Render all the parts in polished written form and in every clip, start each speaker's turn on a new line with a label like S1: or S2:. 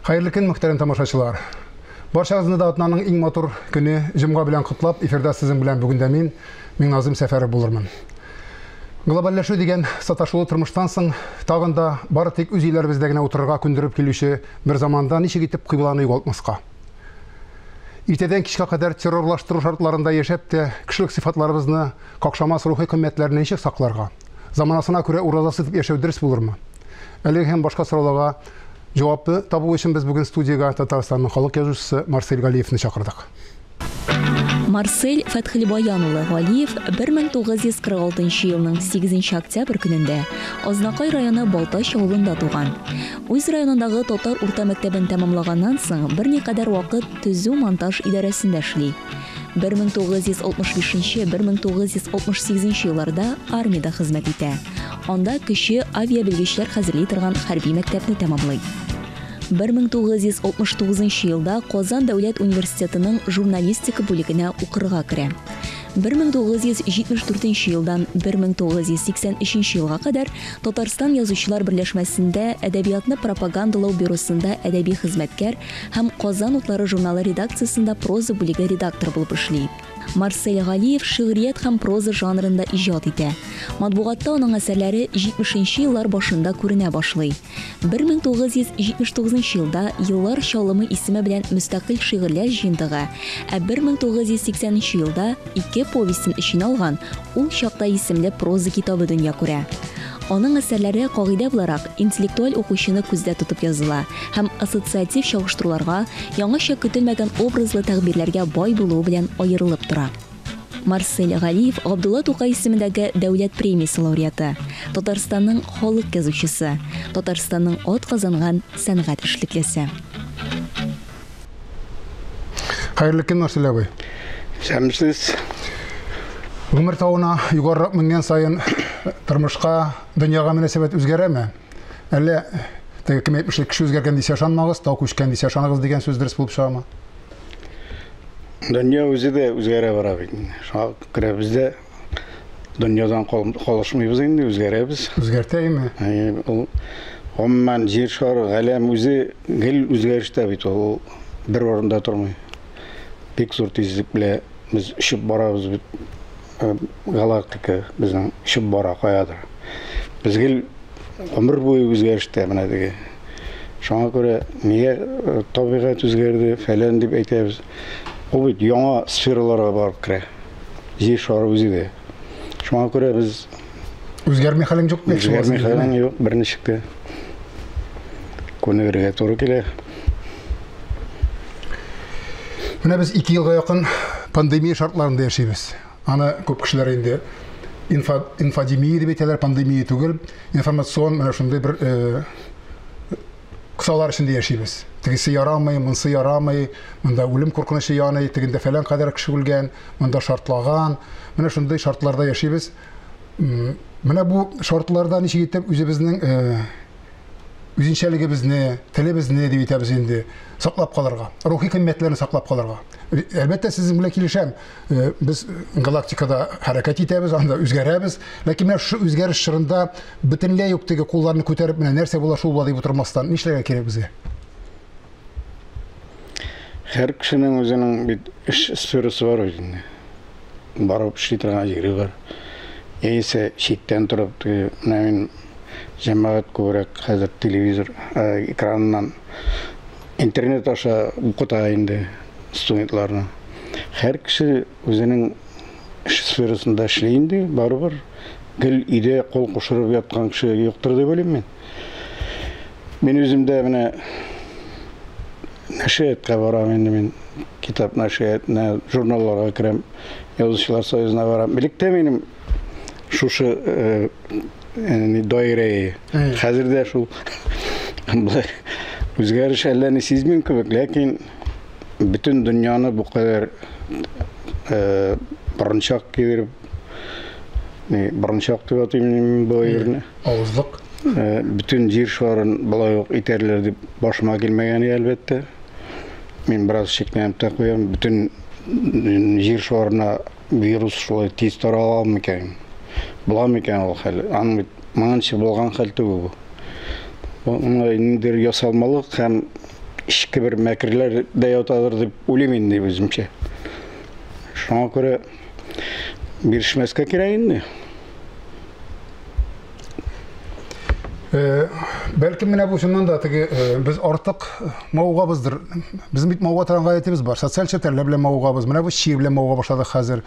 S1: Хәерле көн, мөхтәрәм тамашачылар. Барчагызны да атнаның иң матур көне җомга белән котлап, эфирда сезнең белән бүген дә мин, Миңназым Сәфәров булырмын. Глобальләшү дигән саташулы тормыштан соң тагын да бары тик үз өйләребездә генә утырырга күндереп килүче бер заманда ничек итеп кыйбланы югалтмаска? Иртәдән кичкә кадәр террорлаштыру шартларында яшәп тә кешелек сыйфатларыбызны, какшамас рухи кыйммәтләрне ничек сакларга? Заманасына күрә уразасы итеп яшәү дөрес булырмы? Әлеге һәм башка сорауларга җавапны табу өчен без бүген студиягә Татарстанның халык язучысы Марсель Галиевны чакырдык.
S2: Марсель Фәтхелбаян улы Галиев 1946 елның 8 октябрь көнендә Азнакай районы Балтач авылында туган. Үз районындагы татар урта мәктәбен тәмамлаганнан соң берникадәр вакыт төзү-монтаж идарәсендә эшли. 1965-1968 елларда армиядә хезмәт итә. Анда кече авиабелгечләр хәзерли торган хәрби мәктәпне тәмамлый. 1969 елда Казан дәүләт университетының журналистика бүлегенә укырга керә. 1974 елдан 1983 елга кадәр Татарстан Язучылар берләшмәсендә әдәбиятны пропагандалау бюросында әдәби хезмәткәр һәм Казан утлары журналы редакциясендә проза бүлеге редакторы булып эшли. Марсель Галиев шигърият һәм проза жанрында иҗат итә. Матбугатта аның әсәрләре 70 еллар башында күренә башлый. 1979 елда Еллар чалымы исеме белән мөстәкыйль шигырьләр җыентыгы, ә 1980 елда ике повестен эченә алган Ул чакта исемле проза китабы дөнья күрә. Аның әсәрләре, кагыйдә буларак, интеллектуаль укучыны күздә тотып языла һәм ассоциатив чагыштыруларга, яңача көтелмәгән образлы тәгъбирләргә бай булуы белән аерылып тора. Марсель Галиев Габдулла Тукай исемендәге Дәүләт премиясе лауреаты, Татарстанның халык язучысы, Татарстанның атказанган сәнгать эшлеклесе.
S1: Хәерле көн, Марсель абый.
S3: Исәнмесез.
S1: Гомер тавына югарырак менгән саен тормышка, дөньяга мөнәсәбәт үзгәрәме? Әллә теге кем әйтмешли, кеше үзгәргән дисә ышанмагыз, тау күчкән дисә ышаныгыз дигән сүз дөрес булып чыгамы?
S3: Дөнья үзе дә үзгәрә бара бит. Шуңа күрә без дә дөньядан калышмыйбыз инде, үзгәрәбез.
S1: Үзгәртәме?
S3: Ул гомумән җир шары, галәм үзе гел үзгәрештә бит ул, бер урында тормый. Бик зур тизлек белән без очып барабыз бит. Галактика безнең очып бара каядыр. Без гел гомер буе үзгәрештә менә теге. Шуңа күрә нигә табигать үзгәрде, фәлән дип әйтәбез. Ул бит яңа сфераларга барып керә. Җир шары үзе дә. Шуңа күрә без
S1: үзгәрми хәлең юк,
S3: үзгәрми хәлең юк, берничек тә. Күнегергә туры килә.
S1: Менә без 2 елга якын пандемия шартларында яшибез. Аны күп кешеләр инде инфодемия дип әйтәләр, пандемия түгел, информацион менә шундый бер кысалар эчендә яшибез. Тегесе ярамый, монысы ярамый, монда үлем куркынычы яный, тегендә фәлән кадәр кеше үлгән, монда шартлаган. Менә шундый шартларда яшибез. Менә бу шартларда ничек итеп үзебезнең үзенчәлегебезне, телебезне дип әйтәбез инде, саклап калырга, рухи кыйммәтләрне саклап калырга. Әлбәттә, сезнең белән килешәм. Без галактикада хәрәкәт итәбез, анда үзгәрәбез. Ләкин менә шушы үзгәреш чорында бөтенләй үк теге кулларны күтәреп, менә нәрсә була, шул була дип утырмастан, нишләргә кирәк безгә?
S3: Һәр кешенең үзенең бит эш сферасы бар бит инде. Барып эшли торган җире бар. Яисә читтән торып, теге, менә мин җәмәгать күбрәк хәзер телевизор экраныннан интернет аша укыта инде студентларны. Һәр кеше үзенең эш сферасында эшли инде, барыбер. Гел өйдә кул кушырып яткан кеше юктыр дип уйлыйм мин. Мин үзем дә менә нәшриятка барам инде мин. Китап нәшриятына, журналларга керәм, Язучылар союзына барам. Элек тә минем шушы даирә. Хәзер дә шул үзгәреш әллә ни сизмим кебек, ләкин бөтен дөньяны бу кадәр борынчак кидереп, борынчак дип атыйм мин бу әйберне.
S1: Авызлык.
S3: Бөтен җир шарын болай ук итәрләр дип башыма килмәгән иде, әлбәттә. Мин бераз шикләнеп тә куям, бөтен җир шарына вирус шулай тиз тарала микән? Була микән ул хәл? Аның бит моңынчы булган хәл түгел бу. Бу ниндидер ясалмалык һәм эчке бер мәкерләр дә ятадыр дип уйлыйм инде үземчә. Шуңа күрә бирешмәскә кирәк инде.
S1: Бәлкем менә бу чыннан да теге без артык мавыгабыздыр. Безнең бит мавыга торган гадәтебез бар. Социаль челтәрләр белән мавыгабыз. Менә бу чир белән мавыга башладык хәзер.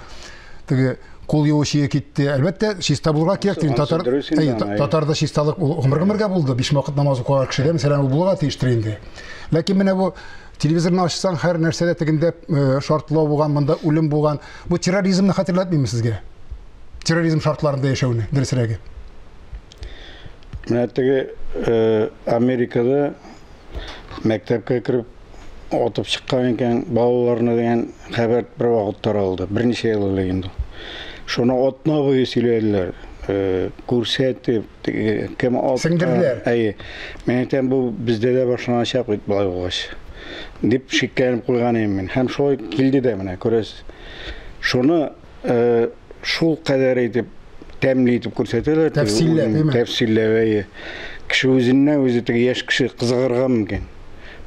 S1: Теге кул юу чие китте. Әлбәттә, чиста булырга кирәк. Татар, татарда чисталык ул гомер-гомергә булды. Биш вакыт намаз укыган кешедә, мәсәлән, ул булырга тиештер инде. Ләкин менә бу телевизорны ачсаң, һәр нәрсәдә тегендә шартлау булган, монда үлем булган. Бу терроризмны хәтерләтмиме сезгә? Терроризм шартларында яшәүне, дөресрәге.
S3: Менә теге Америкада мәктәпкә кереп атып чыккан икән балаларны дигән хәбәр бер вакыт таралды. Берничә ел элек инде. Шуны атна буе сөйләделәр. Күрсәтеп, кем аткан.
S1: Сеңдерделәр.
S3: Әйе. Мин әйтәм, бу бездә дә башланачак бит болай булгач. Дип шикләнеп куйган идем мин. Һәм шулай килде дә менә, күрәсез. Шуны шул кадәр итеп тәмле итеп күрсәтәләр.
S1: Тәфсилләп, әйме?
S3: Тәфсилләп, әйе. Кеше үзеннән үзе теге яшь кеше кызыгырга мөмкин.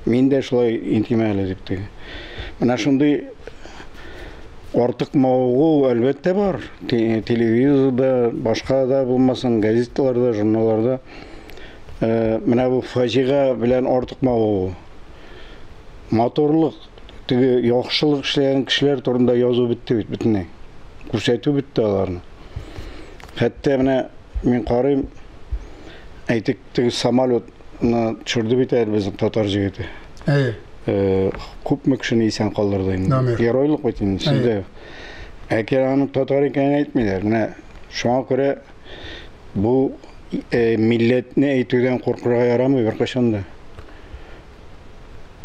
S3: Мин дә шулай интим әле дип теге. Менә шундый артык мавыгу әлбәттә бар. Телевизорда, башка да булмасын, газеталарда, журналларда. Менә бу фаҗига белән артык мавыгу. Матурлык, теге яхшылык эшләгән кешеләр турында язу бетте бит бөтенләй. Күрсәтү бетте аларны. Хәтта менә мин карыйм, әйтик, теге самолетны төшерде бит әле безнең татар җегете.
S1: Әйе.
S3: Күпме кешене исән калдырды инде. Геройлык бит инде, сүздә. Әкер аның татар икәнен әйтмиләр. Менә шуңа күрә бу милләтне әйтүдән куркырга ярамый беркайчан да.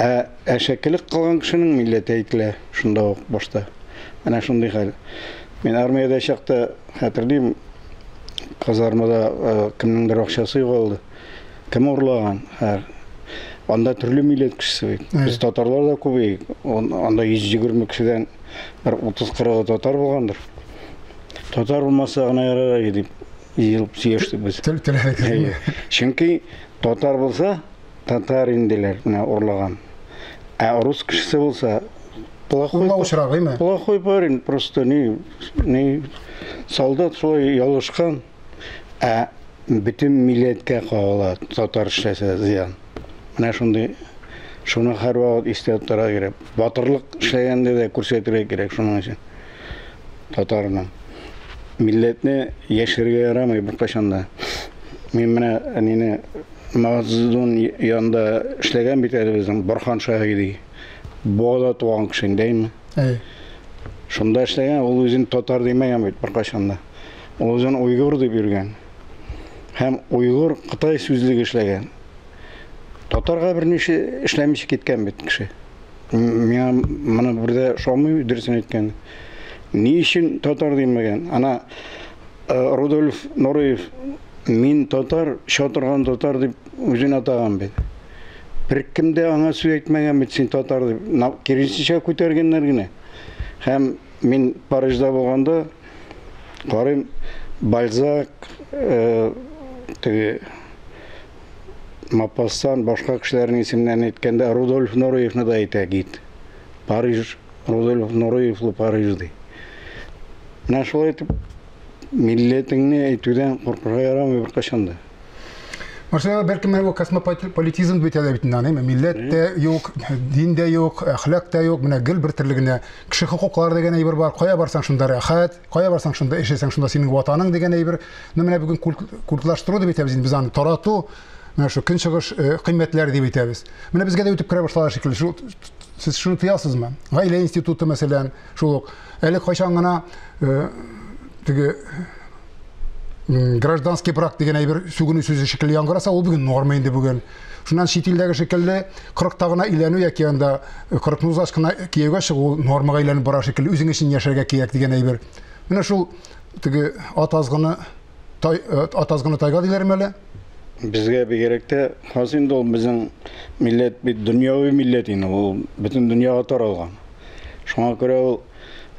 S3: Ә әшәкелек кылган кешенең милләте әйтелә шунда ук башта. Менә шундый хәл. Мин армиядә чакта хәтерлим, казармада кемнеңдер акчасы югалды. Кем урлаган? Анда төрле милләт кешесе бит. Без татарлар да күп идек. Анда 120 кешедән бер 30-40 татар булгандыр. Татар булмаса гына ярар иде дип җыелып сөйләштек без.
S1: Тел теләдек.
S3: Чөнки татар булса, татар инделәр менә урлаган. Ә рус кешесе булса,
S1: плохой, очрагы,
S3: плохой парень, просто не, не солдат шулай ялгышкан. Ә бөтен милләткә кагыла татар эшләсә зыян. Менә шундый, шуны һәрвакыт истә тотарга кирәк. Батырлык эшләгәндә дә күрсәтергә кирәк шуның өчен. Татарның милләтне яшерергә ярамый беркайчан да. Мин менә нине Мао Цзэдун янында эшләгән бит әле безнең Борхан Шаһиди. Буада туган кеше инде, әйме?
S1: Әйе.
S3: Шунда эшләгән, ул үзен татар димәгән бит беркайчан да. Ул үзен уйгур дип йөргән. Һәм уйгур Кытай сүзлеге эшләгән. Татарга берничә эшләмичә киткән бит кеше. Миңа моны бер дә ошамый, дөресен әйткәндә. Ни өчен татар димәгән? Ана Рудольф Нуриев мин татар, чатырган татар дип үзен атаган бит. Беркем дә аңа сүз әйтмәгән бит, син татар дип. Киресенчә күтәргәннәр генә. Һәм мин Парижда булганда карыйм, Бальзак, теге Мопассан, башка кешеләрнең исемнәрен әйткәндә Рудольф Нуриевны да әйтә гид. Париж, Рудольф Нуриевлы Париж ди. Менә шулай итеп милләтеңне әйтүдән куркырга ярамый беркайчан да.
S1: Марсель, бәлкем менә бу космополитизм бит әле бит инде, милләт тә юк, дин дә юк, әхлак та юк, менә гел бер төрле генә кеше хокуклары дигән әйбер бар. Кая барсаң шунда рәхәт, кая барсаң шунда эшләсәң шунда синең ватаның дигән әйбер. Ну менә бүген культлаштыру дип әйтәбез инде без аны, тарату, менә шу көнчыгыш кыйммәтләре дип әйтәбез. Менә безгә дә үтеп керә башлады шикелле. Шул сез шуны тоясызмы? Гаилә институты мәсәлән, шул ук. Әле кайчан гына теге гражданский брак дигән әйбер сүгенү сүзе шикелле яңгыраса, ул бүген норма инде бүген. Шуннан чит илдәге шикелле 40-та гына өйләнү яки анда 40 узгач кына кияүгә чыгу нормага әйләнеп бара шикелле, үзең өчен яшәргә кирәк дигән әйбер. Менә шул теге ат азгыны тай, ат азгыны тайга диләрме әле?
S3: Безгә бигрәк тә хас инде ул, безнең милләт бит дөньяви милләт инде, ул бөтен дөньяга таралган. Шуңа күрә ул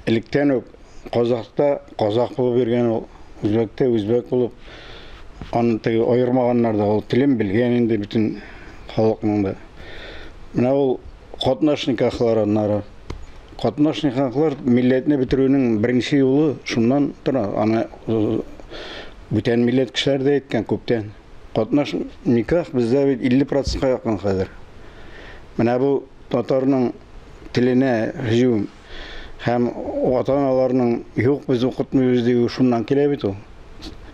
S3: электән үк казахта казах булып йөргән ул, үзбәктә үзбәк булып, аны теге аермаганнар да, ул телен белгән инде бөтен халыкның да. Менә ул катнаш никахлар аннары. Катнаш никахлар милләтне бетерүнең беренче юлы шуннан тора. Аны бүтән милләт кешеләре дә әйткән күптән. Катнаш никах бездә бит 50%-ка якын хәзер. Менә бу татарның теленә һөҗүм һәм ата-аналарның юк без укытмыйбыз диюе шуннан килә бит ул.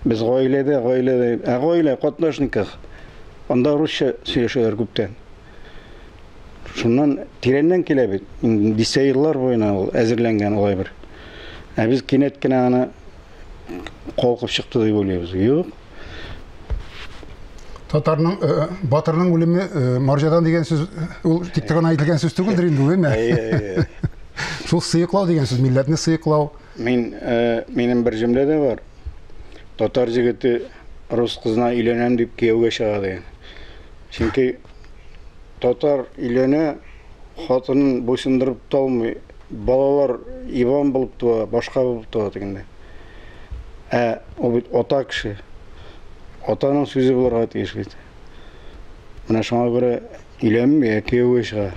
S3: Без гаиләдә, гаиләдә, ә гаилә катнаш никах. Анда русча сөйләшәләр күптән. Шуннан тирәннән килә бит. Инде дистә еллар буена ул әзерләнгән алай бер. Ә без кинәт кенә аны калкып чыкты дип уйлыйбыз. Юк.
S1: Татарның батырның үлеме марҗадан дигән сүз ул тик торган әйтелгән сүз түгелдер инде, әйеме?
S3: Әйе, әйе.
S1: Шул сыеклау дигән сүз, милләтне сыеклау.
S3: Мин минем бер җөмлә дә бар. Татар җегете рус кызына өйләнәм дип кияүгә чыга дигән. Чөнки татар өйләнә, хатынын буйсындырып талмый, балалар Иван булып туа, башка булып туа дигәндә. Ә ул бит ата кеше. Атаның сүзе булырга тиеш бит. Менә шуңа күрә өйләнми, ә кияүгә чыга.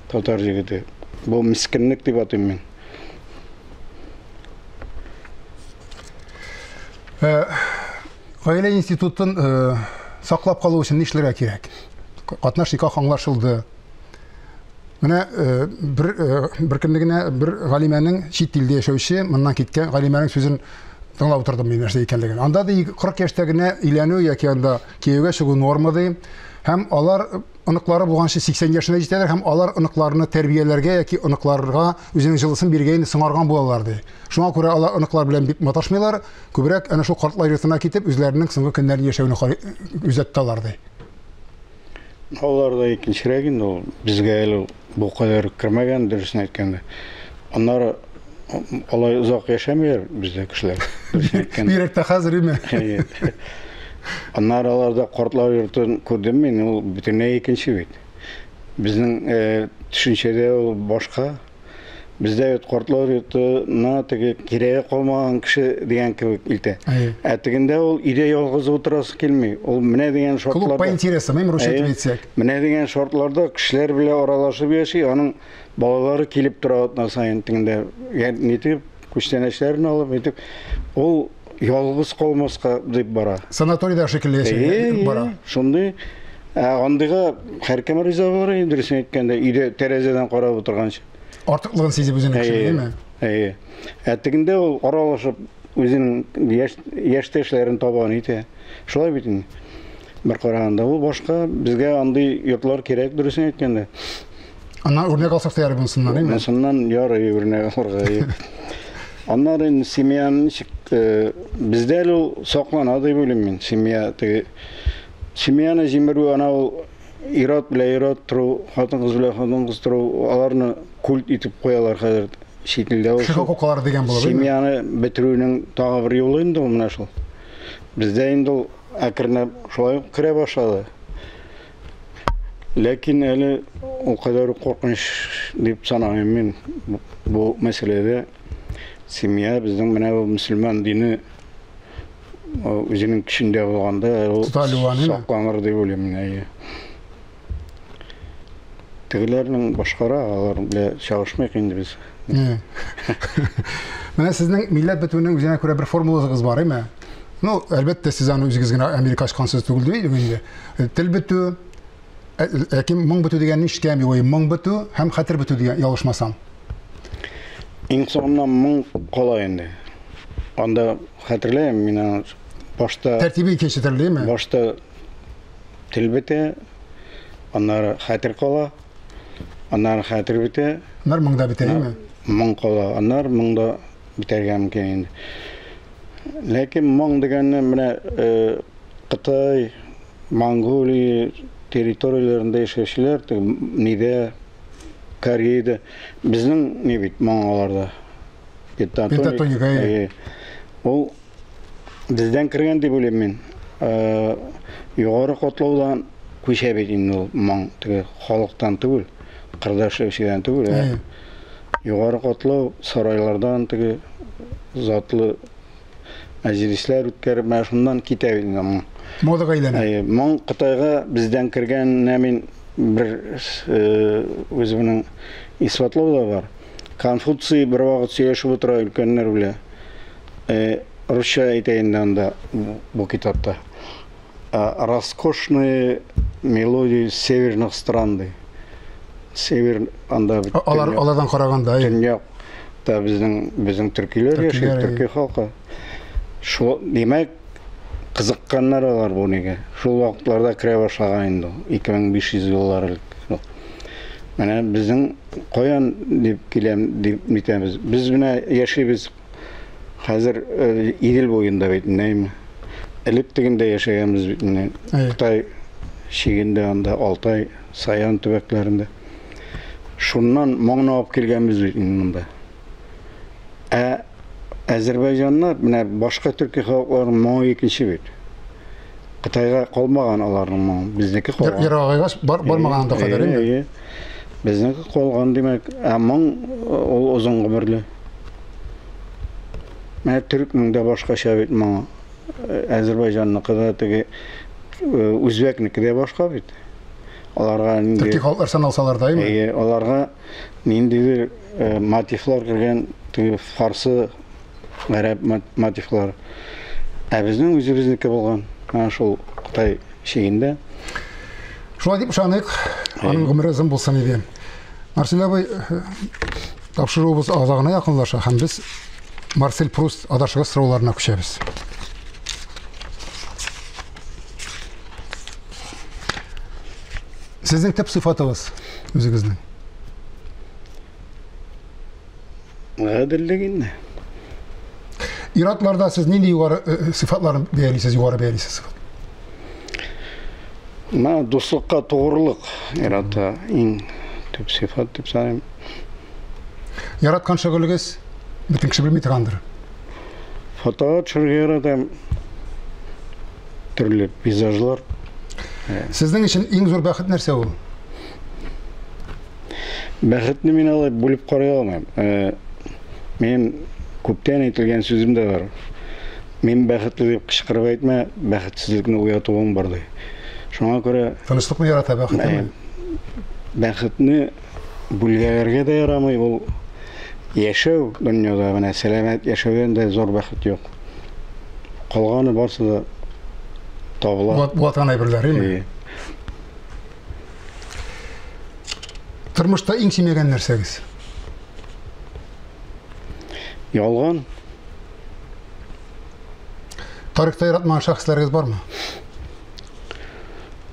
S3: Татар җегете. Бу мискинлек дип атыйм мин.
S1: Гаилә институтын саклап калу өчен нишләргә кирәк? Катнаш никах аңлашылды. Менә бер бер көнне генә бер галимәнең чит илдә яшәүче, моннан киткән галимәнең сүзен тыңлап утырдым мин нәрсә икәнлеген. Анда ди 40 яшьтә генә өйләнү яки анда кияүгә чыгу норма ди. Һәм алар оныклары булганчы 80 яшенә җитәләр һәм алар оныкларны тәрбияләргә яки оныкларга үзенең җылысын бирергә инде соңарган булалар ди. Шуңа күрә алар оныклар белән бик маташмыйлар, күбрәк әнә шул картлар йортына китеп үзләренең соңгы көннәрен яшәүне күздә тоталар ди.
S3: Алар да икенчерәк инде ул. Безгә әле бу кадәр кермәгән, дөресен әйткәндә. Аннары алай озак яшәмиләр бездә кешеләр, дөресен әйткәндә.
S1: Бигрәк тә хәзер, име?
S3: Аннары аларда картлар йортын күрдем мин, ул бөтенләй икенче бит. Безнең төшенчәдә ул башка. Бездә бит картлар йортына теге кирәге калмаган кеше дигән кебек илтә. Ә тегендә ул өйдә ялгыз утырасы килми. Ул менә дигән шартларда.
S1: Клуб по интересам, им русча әйтсәк.
S3: Менә дигән шартларда кешеләр белән аралашып яши, аның балалары килеп тора атна саен тегендә. Нитеп, күчтәнәчләрен алып, нитеп, ул ялгыз калмаска дип бара.
S1: Санаторийда шикелле яши бара.
S3: Шундый. Ә андыйга һәркем риза булыр инде, дөресен әйткәндә, өйдә тәрәзәдән карап утырганчы.
S1: Артыклыгын сизеп үзенең кешенең, әйеме?
S3: Әйе. Ә тегендә ул аралашып үзенең яшьтәшләрен таба итә. Шулай бит инде. Бер караганда ул башка, безгә андый йортлар кирәк, дөресен әйткәндә.
S1: Аннан үрнәк алсак та ярый монысыннан, әйеме?
S3: Монысыннан ярый үрнәк алырга. Аннары инде семьяны ничек бездә әле ул саклана дип уйлыйм мин. Семья теге семьяны җимерү ана ул ир-ат белән ир-ат тору, хатын-кыз белән хатын-кыз тору, аларны культ итеп куялар хәзер чит илдә.
S1: Кеше хокуклары дигән булып.
S3: Семьяны бетерүнең тагы бер юлы инде ул менә шул. Бездә инде ул әкренләп шулай ук керә башлады. Ләкин әле ул кадәр үк куркыныч дип санамыйм мин бу мәсьәләдә. Семья безнең менә бу мөселман дине үзенең көчендә булганда ул сакланыр дип уйлыйм мин, әйе. Тегеләрнең башкара, алар белән чагышмыйк инде без.
S1: Менә сезнең милләт бетүенең үзенә күрә бер формулагыз бар, әйме? Ну, әлбәттә, сез аны үзегез генә Америка ачкан сүз түгел дип инде. Тел бетү, ләкин моң бетү дигән ишеткән юк, моң бетү һәм хәтер бетү дигән, ялгышмасам.
S3: Иң соңыннан моң кала инде. Анда хәтерләйм, мин аны башта
S1: Тәртибе икенче төрле, әйме?
S3: Башта тел бетә, аннары хәтер кала, аннары хәтер бетә.
S1: Аннары моң да бетә, әйме?
S3: Моң кала, аннары моң да бетәргә мөмкин инде. Ләкин моң дигәнне менә Кытай, Монголия территорияләрендә яшәүчеләр, нидә, Кореяда, безнең ни бит моң аларда.
S1: Пентатоник, әйе.
S3: Ул бездән кергән дип уйлыйм мин. Югары котлаудан күчә бит инде ул моң, теге халыктан түгел, кырда эшләүчедән түгел, ә югары котлау сарайлардан теге затлы мәҗлесләр үткәреп, менә шуннан китә бит инде моң.
S1: Модага әйләнә.
S3: Әйе, моң Кытайга бездән кергәненә мин бер үзенең исбатлау да бар. Конфуций бер вакыт сөйләшеп утыра өлкәннәр белән. Русча әйтә инде анда бу китапта. Роскошные мелодии северных стран ди. Север анда
S1: алар алардан караганда
S3: төньякта безнең төркиләр яши, төрки халкы. Шул димәк кызыкканнар алар бу нигә. Шул вакытларда керә башлаган инде 2500 еллар элек. Менә безнең каян дип киләм дип нитәбез. Без менә яшибез хәзер Идел буенда бит, нәйме. Элек тегендә яшәгәнбез бит инде. Кытай чигендә анда Алтай, Саян төбәкләрендә. Шуннан моңны алып килгәнбез бит инде монда. Ә Әзербайҗаннар менә башка төрки халыкларның моңы икенче бит. Кытайга калмаган аларның моңы, безнеке калган.
S1: Ерагайгач бармаган анда кадәр инде.
S3: Безнеке калган димәк, ә моң ул озын гомерле. Менә төркнең дә башкача бит моңы. Әзербайҗанныкы да теге үзбәкнеке дә башка бит. Аларга
S1: нинди Төрки халыклар саналсалар да, әйме?
S3: Әйе, аларга ниндидер мотивлар кергән, теге фарсы, гарәп мотивлары. Ә безнең үзебезнеке булган. Менә шул Кытай чигендә.
S1: Шулай дип ышаныйк, аның гомере озын булсын иде. Марсель абый, тапшыруыбыз азагына якынлаша һәм без Марсель Пруст адашыгыз сорауларына күчәбез. Сезнең төп сыйфатыгыз үзегезнең?
S3: Гаделлек инде.
S1: Ир-атларда сез нинди югары сыйфатларын бәялисез, югары бәялисез сыйфат?
S3: Менә дуслыкка тугрылык ир-атта иң төп сыйфат дип саныйм.
S1: Яраткан шөгылегез бөтен кеше белми торгандыр.
S3: Фотога төшерергә яратам. Төрле пейзажлар.
S1: Сезнең өчен иң зур бәхет нәрсә ул?
S3: Бәхетне мин алай бүлеп карый алмыйм. Минем күптән әйтелгән сүзем дә бар. Мин бәхетле дип кычкырып әйтмә, бәхетсезлекне уятуың бар ди. Шуңа күрә
S1: тынычлыкны ярата бәхетне.
S3: Бәхетне бүлгәләргә дә ярамый, ул яшәү дөньяда менә сәламәт яшәүдән дә зур бәхет юк. Калганы барсы да табыла.
S1: Була торган әйберләр, әйеме? Тормышта иң сөймәгән нәрсәгез?
S3: Ялган.
S1: Тарихта яратмаган шәхесләрегез бармы?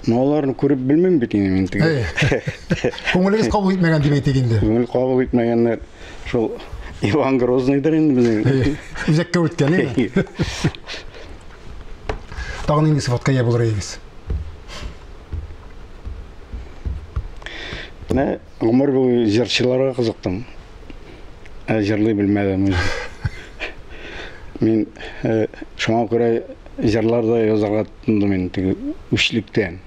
S3: Ну, аларны күреп белмим бит инде мин теге.
S1: Күңелегез кабул итмәгән дип әйтик инде.
S3: Күңел кабул итмәгәннәр шул Иван Грозныйдыр инде безнең.
S1: Үзәккә үткән, әйе. Тагын нинди сыйфатка ия булыр идегез?
S3: Менә гомер буе җырчыларга кызыктым. Ә җырлый белмәдем үзем. Мин шуңа күрә җырлар да язарга тотындым инде теге үчлектән.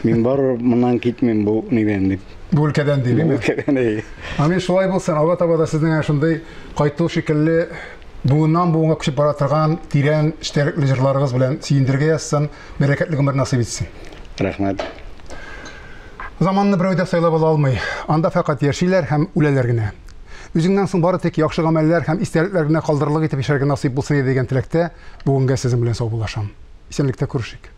S3: Мин барыбер моннан китмим бу нидән дип.
S1: Бу өлкәдән дип,
S3: Бу өлкәдән, әйе.
S1: Амин, шулай булсын. Алга таба да сезнең әнә шундый кайту шикелле буыннан буынга күчеп бара торган тирән эчтәлекле җырларыгыз белән сөендерергә язсын, бәрәкәтле гомер насыйп итсен.
S3: Рәхмәт.
S1: Заманны берәү дә сайлап ала алмый. Анда фәкать яшиләр һәм үләләр генә. Үзеңнән соң бары тик яхшы гамәлләр һәм истәлекләр генә калдырырлык итеп яшәргә насыйп булсын иде дигән теләктә бүгенгә сезнең белән саубуллашам. Исәнлектә күрешик.